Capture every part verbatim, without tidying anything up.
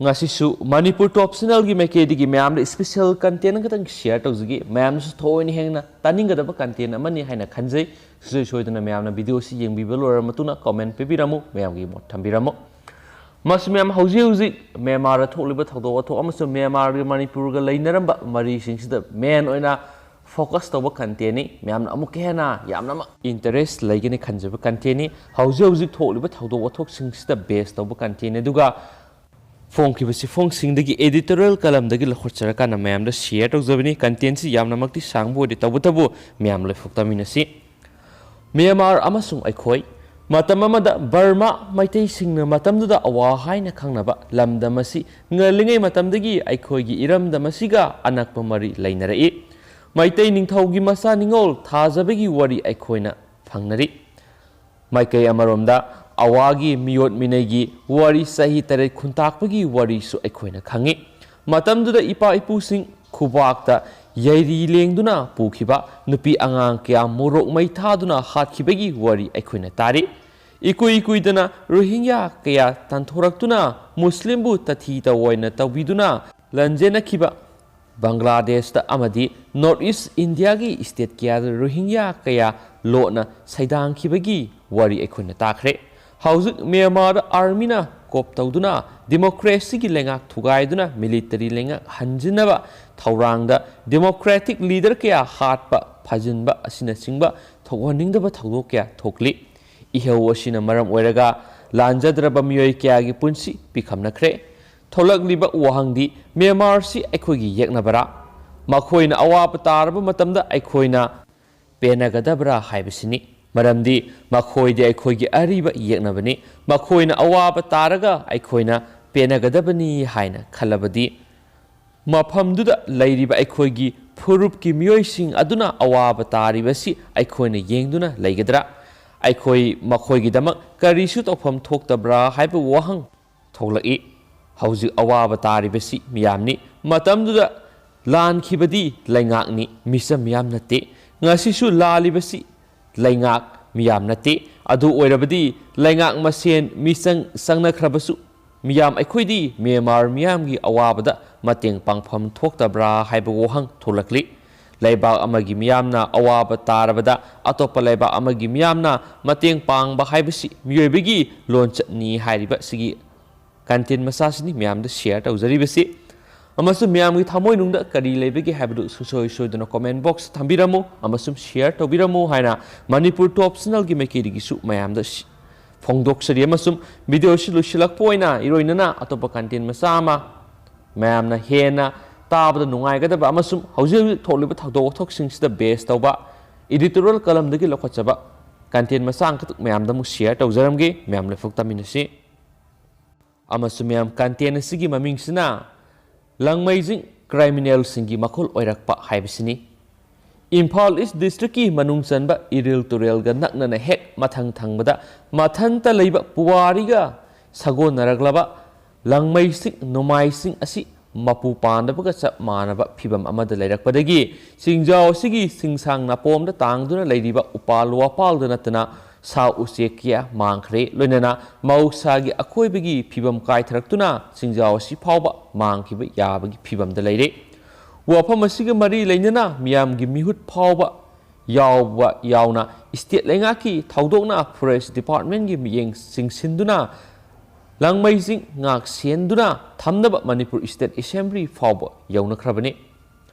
ꯉꯁꯤꯁꯨ ꯃꯅꯤꯄꯨꯔ ꯇꯣꯞ ꯆꯦꯅꯦꯜꯒꯤ ꯃꯥꯏꯀꯩꯗꯒꯤ ꯃꯌꯥꯝꯗ ꯏꯁꯄꯤꯁꯦꯜ ꯀꯟꯇꯦꯟ ꯈꯛꯇꯪ ꯁꯤꯌꯔ ꯇꯧꯖꯒꯦ꯫ ꯃꯌꯥꯝꯅꯁꯨ ꯊꯑꯣꯏꯅ ꯍꯦꯟꯅ ꯇꯥꯅꯤꯡꯒꯗꯕ ꯀꯟꯇꯦꯟ ꯑꯃꯅꯤ ꯍꯥꯏꯅ ꯈꯟꯖꯩ꯫ ꯁꯨꯡꯁꯣꯏ ꯁꯣꯏꯗꯅ ꯃꯌꯥꯝꯅ ꯚꯤꯗꯤꯑꯣ ꯑꯁꯤ ꯌꯦꯡꯕꯤꯕ ꯂꯣꯏꯔꯕ ꯃꯇꯨꯡꯗ ꯀꯣꯃꯦꯟ ꯄꯤꯕꯤꯔꯝꯃꯨ, ꯃꯌꯥꯝꯒꯤ ꯃꯣꯠ ꯊꯝꯕꯤꯔꯝꯃꯨ꯫ ꯃꯁꯤ ꯃꯌꯥꯝ ꯍꯧꯖꯤꯛ ꯍꯧꯖꯤꯛ ꯃ꯭ꯌꯥꯟꯃꯥꯔꯗ ꯊꯣꯛꯂꯤꯕ ꯊꯧꯗꯣꯛ ꯋꯥꯊꯣꯛ ꯑꯃꯁꯨꯡ ꯃ꯭ꯌꯥꯟꯃꯥꯔꯒꯤ ꯃꯅꯤꯄꯨꯔꯒ ꯂꯩꯅꯔꯝꯕ ꯃꯔꯤꯁꯤꯡꯁꯤꯗ ꯃꯦꯟ ꯑꯣꯏꯅ ꯐꯣꯀꯁ ꯇꯧꯕ ꯀꯟꯇꯦꯟꯅꯤ꯫ ꯃꯌꯥꯝꯅ ꯑꯃꯨꯛꯀ ꯍꯦꯟꯅ ꯌꯥꯝꯅꯃꯛ ꯏꯟꯇꯔꯦꯁ ꯂꯩꯒꯅꯤ ꯈꯟꯖꯕ ꯀꯟꯇꯦꯟꯅꯤ꯫ ꯍꯧꯖꯤꯛ ꯍꯧꯖꯤꯛ ꯊꯣꯛꯂꯤꯕ ꯊꯧꯗꯣꯛ ꯋꯥꯊꯣꯛꯁꯤꯡꯁꯤꯗ ꯕꯦꯁ ꯇꯧꯕ ꯀꯟꯇꯦꯟꯅꯤ꯫ ꯑꯗꯨꯒ ꯐꯣꯡꯈꯤꯕ ꯆꯦꯐꯣꯡꯁꯤꯡꯗꯒꯤ ꯑꯦꯗꯤꯇꯣꯔꯤꯌꯦꯜ ꯀꯂꯝꯗꯒꯤ ꯂꯧꯈꯠꯆꯔꯀꯥꯟꯗ ꯃꯌꯥꯝꯗ ꯁꯤꯌꯔ ꯇꯧꯖꯕꯅꯤ꯫ ꯀꯟꯇꯦꯟꯁꯤ ꯌꯥꯝꯅꯃꯛꯇꯤ ꯁꯥꯡꯕ ꯑꯣꯏꯗꯦ, ꯇꯧꯕꯇꯕꯨ ꯃꯌꯥꯝ ꯂꯣꯏ ꯐꯣꯛꯇꯃꯤꯟꯅꯁꯤ꯫ ꯃ꯭ꯌꯥꯟꯃꯥꯔ ꯑꯃꯁꯨꯡ ꯑꯩꯈꯣꯏ꯫ ꯃꯇꯝ ꯑꯃꯗ ꯕꯔꯃꯥ ꯃꯩꯇꯩꯁꯤꯡꯅ ꯃꯇꯝꯗꯨꯗ ꯑꯋꯥ ꯍꯥꯏꯅ ꯈꯪꯅꯕ ꯂꯝꯗꯝ ꯑꯁꯤ ꯉꯜꯂꯤꯉꯩ ꯃꯇꯝꯗꯒꯤ ꯑꯩꯈꯣꯏꯒꯤ ꯏꯔꯝꯗꯝ ꯑꯁꯤꯒ ꯑꯅꯛꯄ ꯃꯔꯤ ꯂꯩꯅꯔꯛꯏ꯫ ꯃꯩꯇꯩ ꯅꯤꯡꯊꯧꯒꯤ ꯃꯆꯥ ꯅꯤꯉꯣꯜ ꯊꯥꯖꯕꯒꯤ ꯋꯥꯔꯤ ꯑꯩꯈꯣꯏꯅ ꯐꯪꯅꯔꯤ꯫ ꯃꯥꯏꯀꯩ ꯑꯃꯔꯣꯝꯗ ꯑꯋꯥꯒꯤ ꯃꯤꯑꯣꯠ ꯃꯤꯅꯩꯒꯤ ꯋꯥꯔꯤ, ꯆꯍꯤ ꯇꯔꯦꯠ ꯈꯨꯟꯇꯥꯛꯄꯒꯤ ꯋꯥꯔꯤꯁꯨ ꯑꯩꯈꯣꯏꯅ ꯈꯪꯏ꯫ ꯃꯇꯝꯗꯨꯗ ꯏꯄꯥ ꯏꯄꯨꯁꯤꯡ ꯈꯨꯕꯥꯛꯇ ꯌꯩꯔꯤ ꯂꯦꯡꯗꯨꯅ ꯄꯨꯈꯤꯕ, ꯅꯨꯄꯤ ꯑꯉꯥꯡ ꯀꯌꯥ ꯃꯣꯔꯣꯛ ꯃꯩ ꯊꯥꯗꯨꯅ ꯍꯥꯠꯈꯤꯕꯒꯤ ꯋꯥꯔꯤ ꯑꯩꯈꯣꯏꯅ ꯇꯥꯔꯤ꯫ ꯏꯀꯨꯏ ꯀꯨꯏꯗꯅ ꯔꯣꯍꯤꯡꯒ꯭ꯌꯥ ꯀꯌꯥ ꯇꯥꯟꯊꯣꯔꯛꯇꯨꯅ ꯃꯨꯁꯂꯤꯝꯕꯨ ꯇꯊꯤ ꯇꯑꯣꯏꯅ ꯇꯧꯕꯤꯗꯨꯅ ꯂꯥꯟꯖꯦꯟꯅꯈꯤꯕ ꯕꯪꯒ꯭ꯂꯥꯗꯦꯁꯇ ꯑꯃꯗꯤ ꯅꯣꯔꯠ ꯏꯁ ꯏꯟꯗꯤꯌꯥꯒꯤ ꯁ꯭ꯇꯦꯠ ꯀꯌꯥꯗ ꯔꯣꯍꯤꯡꯒ꯭ꯌꯥ ꯀꯌꯥ ꯂꯣꯠꯅ ꯁꯩꯗꯥꯡꯈꯤꯕꯒꯤ ꯋꯥꯔꯤ ꯑꯩꯈꯣꯏꯅ ꯇꯥꯈ꯭ꯔꯦ꯫ ꯍꯧꯖꯤꯛ ꯃ꯭ꯌꯥꯟꯃꯥꯔꯗ ꯑꯥꯔꯃꯤꯅ ꯀꯣꯞ ꯇꯧꯗꯨꯅ ꯗꯤꯃꯣꯀ꯭ꯔꯦꯁꯤꯒꯤ ꯂꯩꯉꯥꯛ ꯊꯨꯒꯥꯏꯗꯨꯅ ꯃꯤꯂꯤꯇꯔꯤ ꯂꯩꯉꯥꯛ ꯍꯟꯖꯤꯟꯅꯕ ꯊꯧꯔꯥꯡꯗ ꯗꯤꯃꯣꯀ꯭ꯔꯦꯇꯤꯛ ꯂꯤꯗꯔ ꯀꯌꯥ ꯍꯥꯠꯄ, ꯐꯥꯖꯤꯟꯕ ꯑꯁꯤꯅꯆꯤꯡꯕ ꯊꯣꯛꯍꯟꯅꯤꯡꯗꯕ ꯊꯧꯗꯣꯛ ꯀꯌꯥ ꯊꯣꯛꯂꯤ꯫ ꯏꯍꯧ ꯑꯁꯤꯅ ꯃꯔꯝ ꯑꯣꯏꯔꯒ ꯂꯥꯟꯖꯗ꯭ꯔꯕ ꯃꯤꯑꯣꯏ ꯀꯌꯥꯒꯤ ꯄꯨꯟꯁꯤ ꯄꯤꯈꯝꯅꯈ꯭ꯔꯦ꯫ ꯊꯣꯛꯂꯛꯂꯤꯕ ꯋꯥꯍꯪꯗꯤ, ꯃ꯭ꯌꯥꯟꯃꯥꯔꯁꯤ ꯑꯩꯈꯣꯏꯒꯤ ꯌꯦꯛꯅꯕꯔꯥ? ꯃꯈꯣꯏꯅ ꯑꯋꯥꯕ ꯇꯥꯔꯕ ꯃꯇꯝꯗ ꯑꯩꯈꯣꯏꯅ ꯄꯦꯟꯅꯒꯗꯕ꯭ꯔꯥ ꯍꯥꯏꯕꯁꯤꯅꯤ꯫ ꯃꯔꯝꯗꯤ ꯃꯈꯣꯏꯗꯤ ꯑꯩꯈꯣꯏꯒꯤ ꯑꯔꯤꯕ ꯌꯦꯛꯅꯕꯅꯤ꯫ ꯃꯈꯣꯏꯅ ꯑꯋꯥꯕ ꯇꯥꯔꯒ ꯑꯩꯈꯣꯏꯅ ꯄꯦꯟꯅꯒꯗꯕꯅꯤ ꯍꯥꯏꯅ ꯈꯜꯂꯕꯗꯤ, ꯃꯐꯝꯗꯨꯗ ꯂꯩꯔꯤꯕ ꯑꯩꯈꯣꯏꯒꯤ ꯐꯨꯔꯨꯞꯀꯤ ꯃꯤꯑꯣꯏꯁꯤꯡ ꯑꯗꯨꯅ ꯑꯋꯥꯕ ꯇꯥꯔꯤꯕꯁꯤ ꯑꯩꯈꯣꯏꯅ ꯌꯦꯡꯗꯨꯅ ꯂꯩꯒꯗ꯭ꯔꯥ? ꯑꯩꯈꯣꯏ ꯃꯈꯣꯏꯒꯤꯗꯃꯛ ꯀꯔꯤꯁꯨ ꯇꯧꯐꯝ ꯊꯣꯛꯇꯕ꯭ꯔꯥ ꯍꯥꯏꯕ ꯋꯥꯍꯪ ꯊꯣꯛꯂꯛꯏ꯫ ꯍꯧꯖꯤꯛ ꯑꯋꯥꯕ ꯇꯥꯔꯤꯕꯁꯤ ꯃꯤꯌꯥꯝꯅꯤ꯫ ꯃꯇꯝꯗꯨꯗ ꯂꯥꯟꯈꯤꯕꯗꯤ ꯂꯩꯉꯥꯛꯅꯤ, ꯃꯤꯆꯝ ꯃꯤꯌꯥꯝ ꯅꯠꯇꯦ꯫ ꯉꯁꯤꯁꯨ ꯂꯥꯜꯂꯤꯕꯁꯤ ꯂꯩꯉꯥꯛ ꯃꯤꯌꯥꯝ ꯅꯠꯇꯦ꯫ ꯑꯗꯨ ꯑꯣꯏꯔꯕꯗꯤ ꯂꯩꯉꯥꯛ ꯃꯁꯦꯟ ꯃꯤꯆꯪ ꯆꯪꯅꯈ꯭ꯔꯕꯁꯨ ꯃꯤꯌꯥꯝ ꯑꯩꯈꯣꯏꯗꯤ ꯃ꯭ꯌꯥꯟꯃꯥꯔ ꯃꯤꯌꯥꯝꯒꯤ ꯑꯋꯥꯕꯗ ꯃꯇꯦꯡ ꯄꯥꯡꯐꯝ ꯊꯣꯛꯇꯕ꯭ꯔꯥ ꯍꯥꯏꯕ ꯋꯥꯍꯪ ꯊꯣꯛꯂꯛꯂꯤ꯫ ꯂꯩꯕꯥꯛ ꯑꯃꯒꯤ ꯃꯤꯌꯥꯝꯅ ꯑꯋꯥꯕ ꯇꯥꯔꯕꯗ ꯑꯇꯣꯞꯄ ꯂꯩꯕꯥꯛ ꯑꯃꯒꯤ ꯃꯤꯌꯥꯝꯅ ꯃꯇꯦꯡ ꯄꯥꯡꯕ ꯍꯥꯏꯕꯁꯤ ꯃꯤꯑꯣꯏꯕꯒꯤ ꯂꯣꯟꯆꯠꯅꯤ ꯍꯥꯏꯔꯤꯕ ꯁꯤꯒꯤ content ꯃꯆꯥꯁꯤꯅꯤ ꯃꯌꯥꯝꯗ share ꯇꯧꯖꯔꯤꯕꯁꯤ꯫ ꯑꯃꯁꯨꯡ ꯃꯌꯥꯝꯒꯤ ꯊꯃꯣꯏꯅꯨꯡꯗ ꯀꯔꯤ ꯂꯩꯕꯒꯦ ꯍꯥꯏꯕꯗꯨ ꯁꯨꯡꯁꯣꯏ ꯁꯣꯏꯗꯅ comment box ꯊꯝꯕꯤꯔꯝꯃꯨ ꯑꯃꯁꯨꯡ share ꯇꯧꯕꯤꯔꯝꯃꯨ ꯍꯥꯏꯅ ꯃꯅꯤꯄꯨꯔ Top Channelꯒꯤ ꯃꯥꯏꯀꯩꯗꯒꯤꯁꯨ ꯃꯌꯥꯝꯗ ꯁꯤ-, ꯐꯣꯡꯗꯣꯛꯆꯔꯤ꯫ ꯑꯃꯁꯨꯡ video ꯑꯁꯤ ꯂꯣꯏꯁꯤꯜꯂꯛꯄ ꯑꯣꯏꯅ ꯏꯔꯣꯏꯅꯅ ꯑꯇꯣꯞꯄ content ꯃꯆꯥ ꯑꯃ ꯃꯌꯥꯝꯅ ꯍꯦꯟꯅ ꯇꯥꯕꯗ ꯅꯨꯡꯉꯥꯏꯒꯗꯕ ꯑꯃꯁꯨꯡ ꯍꯧꯖꯤꯛ ꯍꯧꯖꯤꯛ ꯊꯣꯛꯂꯤꯕ ꯊꯧꯗꯣꯛ ꯋꯥꯊꯣꯛꯁꯤꯡꯁꯤꯗ base ꯇꯧꯕ editorial columnꯗꯒꯤ ꯂꯧꯈꯠꯆꯕ content ꯃꯆꯥ ꯑꯃꯈꯛ ꯃꯌꯥꯝꯗ ꯑꯃꯨꯛ share ꯇꯧꯖꯔꯝꯒꯦ꯫ ꯃꯌꯥꯝ ꯂꯥꯏꯕꯛ ꯇꯥꯃꯤꯟꯅꯁꯤ꯫ ꯑꯃꯁꯨꯡ ꯃꯌꯥꯝ content ꯑꯁꯤꯒꯤ ꯃꯃꯤꯡꯁꯤꯅ ꯂꯪꯃꯩꯁꯤꯡ criminalꯁꯤꯡꯒꯤ ꯃꯈꯣꯜ ꯑꯣꯏꯔꯛꯄ ꯍꯥꯏꯕꯁꯤꯅꯤ꯫ ꯏꯝꯐꯥꯜ East Districtꯀꯤ ꯃꯅꯨꯡ ꯆꯟꯕ ꯏꯔꯤꯜ ꯇꯨꯔꯦꯜꯒ ꯅꯛꯅꯅ ꯍꯦꯛ ꯃꯊꯪ ꯊꯪꯕꯗ ꯃꯊꯟꯇ ꯂꯩꯕ ꯄꯨꯋꯥꯔꯤꯒ ꯁꯥꯒꯣꯟꯅꯔꯛꯂꯕ ꯂꯪꯃꯩꯁꯤꯡ ꯅꯣꯡꯃꯥꯏꯁꯤꯡ ꯑꯁꯤ ꯃꯄꯨ ꯄꯥꯟꯗꯕꯒ ꯆꯞ ꯃꯥꯟꯅꯕ ꯐꯤꯚꯝ ꯑꯃꯗ ꯂꯩꯔꯛꯄꯗꯒꯤ ꯆꯤꯡꯖꯥꯎ ꯑꯁꯤꯒꯤ ꯆꯤꯡꯁꯥꯡ ꯅꯥꯄꯣꯝꯗ ꯇꯥꯡꯗꯨꯅ ꯂꯩꯔꯤꯕ ꯎꯄꯥꯜ ꯋꯥꯄꯥꯜꯗ ꯅꯠꯇꯅ ꯁꯥ ꯎꯆꯦꯛ ꯀꯌꯥ ꯃꯥꯡꯈ꯭ꯔꯦ꯫ ꯂꯣꯏꯅꯅ ꯃꯍꯧꯁꯥꯒꯤ ꯑꯀꯣꯏꯕꯒꯤ ꯐꯤꯕꯝ ꯀꯥꯏꯊꯔꯛꯇꯨꯅ ꯆꯤꯡꯖꯥꯎ ꯑꯁꯤ ꯐꯥꯎꯕ ꯃꯥꯡꯈꯤꯕ ꯌꯥꯕꯒꯤ ꯐꯤꯕꯝꯗ ꯂꯩꯔꯦ꯫ ꯋꯥꯐꯝ ꯑꯁꯤꯒ ꯃꯔꯤ ꯂꯩꯅꯅ ꯃꯤꯌꯥꯝꯒꯤ ꯃꯤꯍꯨꯠ ꯐꯥꯎꯕ ꯌꯥꯎꯕ ꯌꯥꯎꯅ state ꯂꯩꯉꯥꯛꯀꯤ ꯊꯧꯗꯣꯛꯅ Forest Departmentꯀꯤ ꯃꯤꯠꯌꯦꯡ ꯆꯤꯡꯁꯤꯟꯗꯨꯅ ꯂꯪꯃꯩꯁꯤꯡ ꯉꯥꯛ ꯁꯦꯟꯗꯨꯅ ꯊꯝꯅꯕ ꯃꯅꯤꯄꯨꯔ State Assembly ꯐꯥꯎꯕ ꯌꯧꯅꯈ꯭ꯔꯕꯅꯤ꯫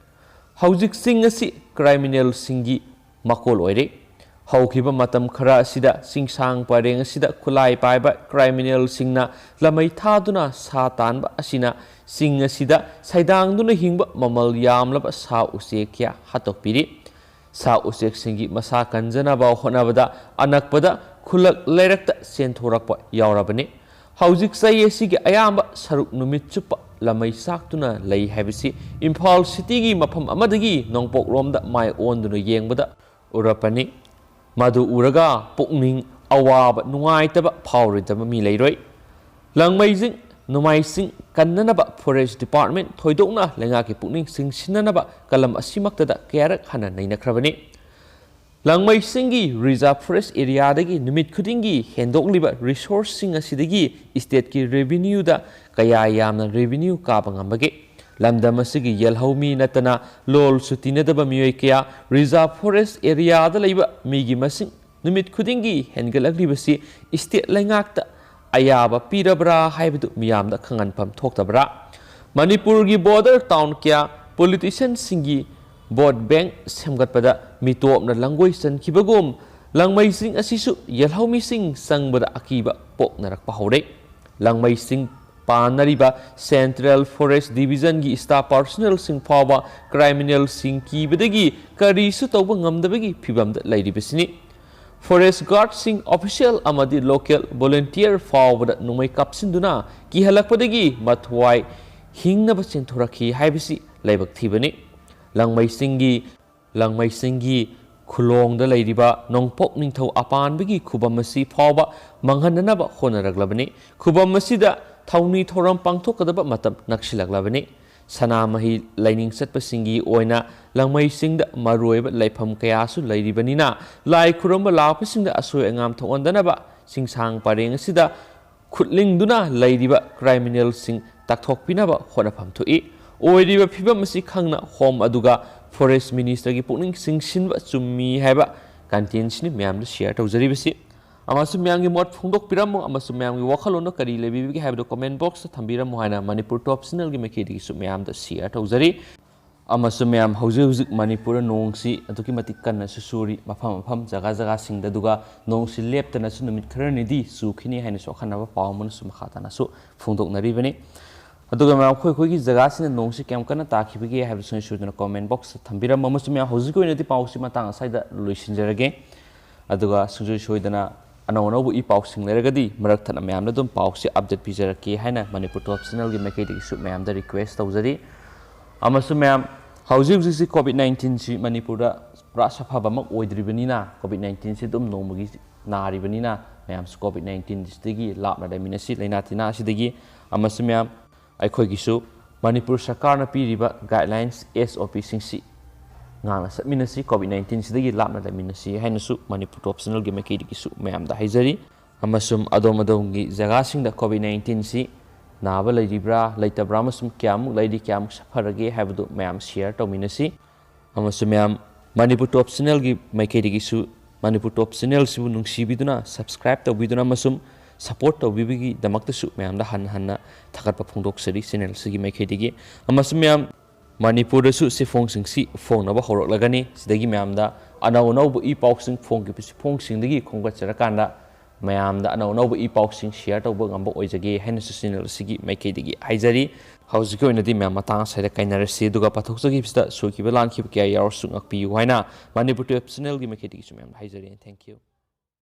ꯍꯧꯖꯤꯛ ꯆꯤꯡ ꯑꯁꯤ criminalꯁꯤꯡꯒꯤ ꯃꯀꯣꯜ ꯑꯣꯏꯔꯦ꯫ ꯍꯧꯈꯤꯕ ꯃꯇꯝ ꯈꯔ ꯑꯁꯤꯗ ꯆꯤꯡꯁꯥꯡ ꯄꯔꯦꯡ ꯑꯁꯤꯗ ꯈꯨꯠꯂꯥꯏ ꯄꯥꯏꯕ criminalꯁꯤꯡꯅ ꯂꯃꯩ ꯊꯥꯗꯨꯅ ꯁꯥ ꯇꯥꯟꯕ ꯑꯁꯤꯅ ꯆꯤꯡ ꯑꯁꯤꯗ ꯁꯩꯗꯥꯡꯗꯨꯅ ꯍꯤꯡꯕ ꯃꯃꯜ ꯌꯥꯝꯂꯕ ꯁꯥ ꯎꯆꯦꯛ ꯀꯌꯥ ꯍꯥꯠꯇꯣꯛꯄꯤꯔꯤ꯫ ꯁꯥ ꯎꯆꯦꯛꯁꯤꯡꯒꯤ ꯃꯁꯥ ꯀꯟꯖꯅꯕ ꯍꯣꯠꯅꯕꯗ ꯑꯅꯛꯄꯗ ꯈꯨꯜꯂꯛ ꯂꯩꯔꯛꯇ ꯆꯦꯟꯊꯣꯔꯛꯄ ꯌꯥꯎꯔꯕꯅꯤ꯫ ꯍꯧꯖꯤꯛ ꯆꯍꯤ ꯑꯁꯤꯒꯤ ꯑꯌꯥꯝꯕ ꯁꯔꯨꯛ ꯅꯨꯃꯤꯠ ꯆꯨꯞꯄ ꯂꯃꯩ ꯆꯥꯛꯇꯨꯅ ꯂꯩ ꯍꯥꯏꯕꯁꯤ ꯏꯝꯐꯥꯜ cityꯒꯤ ꯃꯐꯝ ꯑꯃꯗꯒꯤ ꯅꯣꯡꯄꯣꯛꯂꯣꯝꯗ ꯃꯥꯏ ꯑꯣꯟꯗꯨꯅ ꯌꯦꯡꯕꯗ ꯎꯔꯛꯄꯅꯤ꯫ ꯃꯗꯨ ꯎꯔꯒ ꯄꯨꯛꯅꯤꯡ ꯑꯋꯥꯕ, ꯅꯨꯡꯉꯥꯏꯇꯕ ꯐꯥꯎꯔꯣꯏꯗꯕ ꯃꯤ ꯂꯩꯔꯣꯏ꯫ ꯂꯪꯃꯩꯁꯤꯡ, ꯅꯣꯡꯃꯥꯏꯁꯤꯡ ꯀꯟꯅꯅꯕ Forest Department, ꯊꯣꯏꯗꯣꯛꯅ ꯂꯩꯉꯥꯛꯀꯤ ꯄꯨꯛꯅꯤꯡ ꯆꯤꯡꯁꯤꯟꯅꯅꯕ ꯀꯂꯝ ꯑꯁꯤꯃꯛꯇꯗ ꯀꯌꯥꯔꯛ ꯍꯟꯅ ꯅꯩꯅꯈ꯭ꯔꯕꯅꯤ꯫ ꯂꯪꯃꯩꯁꯤꯡꯒꯤ reserve forest areaꯗꯒꯤ ꯅꯨꯃꯤꯠ ꯈꯨꯗꯤꯡꯒꯤ ꯍꯦꯟꯗꯣꯛꯂꯤꯕ resourceꯁꯤꯡ ꯑꯁꯤꯗꯒꯤ stateꯀꯤ revenueꯗ ꯀꯌꯥ ꯌꯥꯝꯅ revenue ꯀꯥꯕ ꯉꯝꯕꯒꯦ? ꯂꯝꯗꯝ ꯑꯁꯤꯒꯤ ꯌꯦꯜꯍꯧꯃꯤ ꯅꯠꯇꯅ ꯂꯣꯜꯁꯨ ꯇꯤꯟꯅꯗꯕ ꯃꯤꯑꯣꯏ ꯀꯌꯥ reserve forest areaꯗ ꯂꯩꯕ ꯃꯤꯒꯤ ꯃꯁꯤꯡ ꯅꯨꯃꯤꯠ ꯈꯨꯗꯤꯡꯒꯤ ꯍꯦꯟꯒꯠꯂꯛꯂꯤꯕꯁꯤ state ꯂꯩꯉꯥꯛꯇ ꯑꯌꯥꯕ ꯄꯤꯔꯕ꯭ꯔꯥ ꯍꯥꯏꯕꯗꯨ ꯃꯤꯌꯥꯝꯗ ꯈꯪꯍꯟꯐꯝ ꯊꯣꯛꯇꯕ꯭ꯔꯥ? ꯃꯅꯤꯄꯨꯔꯒꯤ border town ꯀꯌꯥ politicianꯁꯤꯡꯒꯤ vote bank ꯁꯦꯝꯒꯠꯄꯗ ꯃꯤꯇꯣꯞꯅ ꯂꯪꯒꯣꯏ ꯆꯟꯈꯤꯕꯒꯨꯝ ꯂꯪꯃꯩꯁꯤꯡ ꯑꯁꯤꯁꯨ ꯌꯦꯜꯍꯧꯃꯤꯁꯤꯡ ꯆꯪꯕꯗ ꯑꯀꯤꯕ ꯄꯣꯛꯅꯔꯛꯄ ꯍꯧꯔꯦ꯫ ꯂꯪꯃꯩꯁꯤꯡ ꯄꯥꯟꯅꯔꯤꯕ Central Forest Divisionꯒꯤ staff personnelꯁꯤꯡ ꯐꯥꯎꯕ criminalꯁꯤꯡ ꯀꯤꯕꯗꯒꯤ ꯀꯔꯤꯁꯨ ꯇꯧꯕ ꯉꯝꯗꯕꯒꯤ ꯐꯤꯚꯝꯗ ꯂꯩꯔꯤꯕꯁꯤꯅꯤ꯫ Forest guardꯁꯤꯡ, official ꯑꯃꯗꯤ local volunteer ꯐꯥꯎꯕꯗ ꯅꯣꯡꯃꯩ ꯀꯥꯞꯁꯤꯟꯗꯨꯅ ꯀꯤꯍꯜꯂꯛꯄꯗꯒꯤ ꯃꯊ꯭ꯋꯥꯏ ꯍꯤꯡꯅꯕ ꯆꯦꯟꯊꯣꯔꯛꯈꯤ ꯍꯥꯏꯕꯁꯤ ꯂꯥꯏꯕꯛ ꯊꯤꯕꯅꯤ꯫ ꯂꯪꯃꯩꯁꯤꯡꯒꯤ, ꯂꯪꯃꯩꯁꯤꯡꯒꯤ ꯈꯨꯂꯣꯡꯗ ꯂꯩꯔꯤꯕ ꯅꯣꯡꯄꯣꯛ ꯅꯤꯡꯊꯧ ꯑꯄꯥꯟꯕꯒꯤ ꯈꯨꯕꯝ ꯑꯁꯤ ꯐꯥꯎꯕ ꯃꯥꯡꯍꯟꯅꯅꯕ ꯍꯣꯠꯅꯔꯛꯂꯕꯅꯤ꯫ ꯈꯨꯕꯝ ꯑꯁꯤꯗ ꯊꯧꯅꯤ ꯊꯧꯔꯝ ꯄꯥꯡꯊꯣꯛꯀꯗꯕ ꯃꯇꯝ ꯅꯛꯁꯤꯜꯂꯛꯂꯕꯅꯤ꯫ ꯁꯅꯥꯃꯍꯤ ꯂꯥꯏꯅꯤꯡ ꯆꯠꯄꯁꯤꯡꯒꯤ ꯑꯣꯏꯅ ꯂꯪꯃꯩꯁꯤꯡꯗ ꯃꯔꯨꯑꯣꯏꯕ ꯂꯥꯏꯐꯝ ꯀꯌꯥꯁꯨ ꯂꯩꯔꯤꯕꯅꯤꯅ, ꯂꯥꯏ ꯈꯨꯔꯨꯝꯕ ꯂꯥꯛꯄꯁꯤꯡꯗ ꯑꯁꯣꯏ ꯑꯉꯥꯝ ꯊꯣꯛꯍꯟꯗꯅꯕ ꯆꯤꯡꯁꯥꯡ ꯄꯔꯦꯡ ꯑꯁꯤꯗ ꯈꯨꯠꯂꯤꯡꯗꯨꯅ ꯂꯩꯔꯤꯕ criminalꯁꯤꯡ ꯇꯥꯛꯊꯣꯛꯄꯤꯅꯕ ꯍꯣꯠꯅꯐꯝ ꯊꯣꯛꯏ꯫ ꯑꯣꯏꯔꯤꯕ ꯐꯤꯕꯝ ꯑꯁꯤ ꯈꯪꯅ Home ꯑꯗꯨꯒ Forest Ministerꯒꯤ ꯄꯨꯛꯅꯤꯡ ꯆꯤꯡꯁꯤꯟꯕ ꯆꯨꯝꯃꯤ ꯍꯥꯏꯕ contentꯁꯤꯅꯤ ꯃꯌꯥꯝꯗ share ꯇꯧꯖꯔꯤꯕꯁꯤ꯫ ꯑꯃꯁꯨꯡ ꯃꯌꯥꯝꯒꯤ ꯃꯣꯠ ꯐꯣꯡꯗꯣꯛꯄꯤꯔꯝꯃꯨ, ꯑꯃꯁꯨꯡ ꯃꯌꯥꯝꯒꯤ ꯋꯥꯈꯜꯂꯣꯟꯗꯣ ꯀꯔꯤ ꯂꯩꯕꯤꯕꯒꯦ ꯍꯥꯏꯕꯗꯨ comment boxꯇ ꯊꯝꯕꯤꯔꯝꯃꯨ ꯍꯥꯏꯅ ꯃꯅꯤꯄꯨꯔ Top Channelꯒꯤ ꯃꯥꯏꯀꯩꯗꯒꯤꯁꯨ ꯃꯌꯥꯝꯗ share ꯇꯧꯖꯔꯤ꯫ ꯑꯃꯁꯨꯡ ꯃꯌꯥꯝ, ꯍꯧꯖꯤꯛ ꯍꯧꯖꯤꯛ ꯃꯅꯤꯄꯨꯔꯗ ꯅꯣꯡꯁꯤ ꯑꯗꯨꯛꯀꯤ ꯃꯇꯤꯛ ꯀꯟꯅꯁꯨ ꯆꯨꯔꯤ ꯃꯐꯝ ꯃꯐꯝ ꯖꯒꯥ ꯖꯒꯥꯁꯤꯡꯗ, ꯑꯗꯨꯒ ꯅꯣꯡꯁꯤ ꯂꯦꯞꯇꯅꯁꯨ ꯅꯨꯃꯤꯠ ꯈꯔꯅꯤꯗꯤ ꯆꯨꯈꯤꯅꯤ ꯍꯥꯏꯅꯁꯨ ꯑꯈꯟꯅꯕ ꯄꯥꯎ ꯑꯃꯅꯁꯨ ꯃꯈꯥ ꯇꯥꯅꯁꯨ ꯐꯣꯡꯗꯣꯛꯅꯔꯤꯕꯅꯤ꯫ ꯑꯗꯨꯒ ꯃꯌꯥꯝ, ꯑꯩꯈꯣꯏ ꯑꯩꯈꯣꯏꯒꯤ ꯖꯒꯥꯁꯤꯅ ꯅꯣꯡꯁꯤ ꯀꯌꯥꯝ ꯀꯟꯅ ꯇꯥꯈꯤꯕꯒꯦ ꯍꯥꯏꯕꯁꯤꯡ ꯁꯣꯏꯗꯅ comment boxꯇ ꯊꯝꯕꯤꯔꯝꯃꯨ꯫ ꯑꯃꯁꯨꯡ ꯃꯌꯥꯝ, ꯍꯧꯖꯤꯛꯀꯤ ꯑꯣꯏꯅꯗꯤ ꯄꯥꯎꯁꯤ ꯃꯇꯥꯡ ꯑꯁ꯭ꯋꯥꯏꯗ ꯂꯣꯏꯁꯤꯟꯖꯔꯒꯦ꯫ ꯑꯗꯨꯒ ꯁꯨꯡꯁꯣꯏ ꯁꯣꯏꯗꯅ ꯑꯅꯧ ꯑꯅꯧꯕ ꯏ ꯄꯥꯎꯁꯤꯡ ꯂꯩꯔꯒꯗꯤ ꯃꯔꯛ ꯊꯠꯅ ꯃꯌꯥꯝꯗ ꯑꯗꯨꯝ ꯄꯥꯎꯁꯤ update ꯄꯤꯖꯔꯛꯀꯦ ꯍꯥꯏꯅ ꯃꯅꯤꯄꯨꯔ Top Channelꯒꯤ ꯃꯥꯏꯀꯩꯗꯒꯤꯁꯨ ꯃꯌꯥꯝꯗ request ꯇꯧꯖꯔꯤ꯫ ꯑꯃꯁꯨꯡ ꯃꯌꯥꯝ, ꯍꯧꯖꯤꯛ ꯍꯧꯖꯤꯛꯁꯤ COVID nineteenꯁꯤ ꯃꯅꯤꯄꯨꯔꯗ ꯄꯨꯔꯥ ꯁꯥꯐꯕꯃꯛ ꯑꯣꯏꯗ꯭ꯔꯤꯕꯅꯤꯅ, COVID nineteenꯁꯤ ꯑꯗꯨꯝ ꯅꯣꯡꯃꯒꯤ ꯅꯥꯔꯤꯕꯅꯤꯅ, ꯃꯌꯥꯝꯁꯨ COVID nineteenꯁꯤꯗꯒꯤ ꯂꯥꯞꯅ ꯂꯩꯃꯤꯟꯅꯁꯤ, ꯂꯥꯏꯅꯥ ꯇꯤꯟꯅꯥ ꯑꯁꯤꯗꯒꯤ꯫ ꯑꯃꯁꯨꯡ ꯃꯌꯥꯝ, ꯑꯩꯈꯣꯏꯒꯤꯁꯨ ꯃꯅꯤꯄꯨꯔ ꯁꯔꯀꯥꯔꯅ ꯄꯤꯔꯤꯕ guidelines, SOPꯁꯤꯡꯁꯤ ꯉꯥꯛꯅ ꯆꯠꯃꯤꯟꯅꯁꯤ, ꯀꯣꯚꯤꯗ ꯅꯥꯏꯟꯇꯤꯟꯁꯤꯗꯒꯤ ꯂꯥꯞꯅ ꯂꯩꯃꯤꯟꯅꯁꯤ ꯍꯥꯏꯅꯁꯨ ꯃꯅꯤꯄꯨꯔ ꯇꯣꯞ ꯆꯦꯅꯦꯜꯒꯤ ꯃꯥꯏꯀꯩꯗꯒꯤꯁꯨ ꯃꯌꯥꯝꯗ ꯍꯥꯏꯖꯔꯤ꯫ ꯑꯃꯁꯨꯡ ꯑꯗꯣꯝ ꯑꯗꯣꯝꯒꯤ ꯖꯒꯥꯁꯤꯡꯗ ꯀꯣꯚꯤꯗ ꯅꯥꯏꯟꯇꯤꯟꯁꯤ ꯅꯥꯕ ꯂꯩꯔꯤꯕ꯭ꯔꯥ, ꯂꯩꯇꯕ꯭ꯔꯥ, ꯑꯃꯁꯨꯡ ꯀꯌꯥꯃꯨꯛ ꯂꯩꯔꯤ, ꯀꯌꯥꯃꯨꯛ ꯁꯥꯐꯔꯒꯦ ꯍꯥꯏꯕꯗꯨ ꯃꯌꯥꯝ ꯁꯤꯌꯔ ꯇꯧꯃꯤꯟꯅꯁꯤ꯫ ꯑꯃꯁꯨꯡ ꯃꯌꯥꯝ, ꯃꯅꯤꯄꯨꯔ ꯇꯣꯞ ꯆꯦꯅꯦꯜꯒꯤ ꯃꯥꯏꯀꯩꯗꯒꯤꯁꯨ ꯃꯅꯤꯄꯨꯔ ꯇꯣꯞ ꯆꯦꯅꯦꯜꯁꯤꯕꯨ ꯅꯨꯡꯁꯤꯕꯤꯗꯨꯅ, ꯁꯕꯁꯀ꯭ꯔꯥꯏꯕ ꯇꯧꯕꯤꯗꯨꯅ ꯑꯃꯁꯨꯡ ꯁꯄꯣꯔꯠ ꯇꯧꯕꯤꯕꯒꯤꯗꯃꯛꯇꯁꯨ ꯃꯌꯥꯝꯗ ꯍꯟꯅ ꯍꯟꯅ ꯊꯥꯒꯠꯄ ꯐꯣꯡꯗꯣꯛꯆꯔꯤ ꯆꯦꯅꯦꯜꯁꯤꯒꯤ ꯃꯥꯏꯀꯩꯗꯒꯤ꯫ ꯑꯃꯁꯨꯡ ꯃꯌꯥꯝ, ꯃꯅꯤꯄꯨꯔꯗꯁꯨ ꯆꯦꯐꯣꯡꯁꯤꯡꯁꯤ ꯐꯣꯡꯅꯕ ꯍꯧꯔꯛꯂꯒꯅꯤ꯫ ꯁꯤꯗꯒꯤ ꯃꯌꯥꯝꯗ ꯑꯅꯧ ꯑꯅꯧꯕ ꯏ ꯄꯥꯎꯁꯤꯡ ꯐꯣꯡꯈꯤꯕ ꯆꯦꯐꯣꯡꯁꯤꯡꯗꯒꯤ ꯈꯣꯝꯒꯠꯆꯔꯀꯥꯟꯗ ꯃꯌꯥꯝꯗ ꯑꯅꯧ ꯑꯅꯧꯕ ꯏ ꯄꯥꯎꯁꯤꯡ ꯁꯤꯌꯔ ꯇꯧꯕ ꯉꯝꯕ ꯑꯣꯏꯖꯒꯦ ꯍꯥꯏꯅꯁꯨ ꯆꯦꯅꯦꯜ ꯑꯁꯤꯒꯤ ꯃꯥꯏꯀꯩꯗꯒꯤ ꯍꯥꯏꯖꯔꯤ꯫ ꯍꯧꯖꯤꯛꯀꯤ ꯑꯣꯏꯅꯗꯤ ꯃꯌꯥꯝ ꯃꯇꯥꯡ ꯑꯁꯤꯗ ꯀꯥꯏꯅꯔꯁꯤ, ꯑꯗꯨꯒ ꯄꯥꯊꯣꯛꯆꯈꯤꯕꯁꯤꯗ ꯁꯣꯏꯈꯤꯕ ꯂꯥꯟꯈꯤꯕ ꯀꯌꯥ ꯌꯥꯎꯔꯁꯨ ꯉꯥꯛꯄꯤꯌꯨ ꯍꯥꯏꯅ ꯃꯅꯤꯄꯨꯔ ꯇꯣꯞ ꯆꯦꯅꯦꯜꯒꯤ ꯃꯥꯏꯀꯩꯗꯒꯤꯁꯨ ꯃꯌꯥꯝꯗ ꯍꯥꯏꯖꯔꯤ꯫ Thank you꯫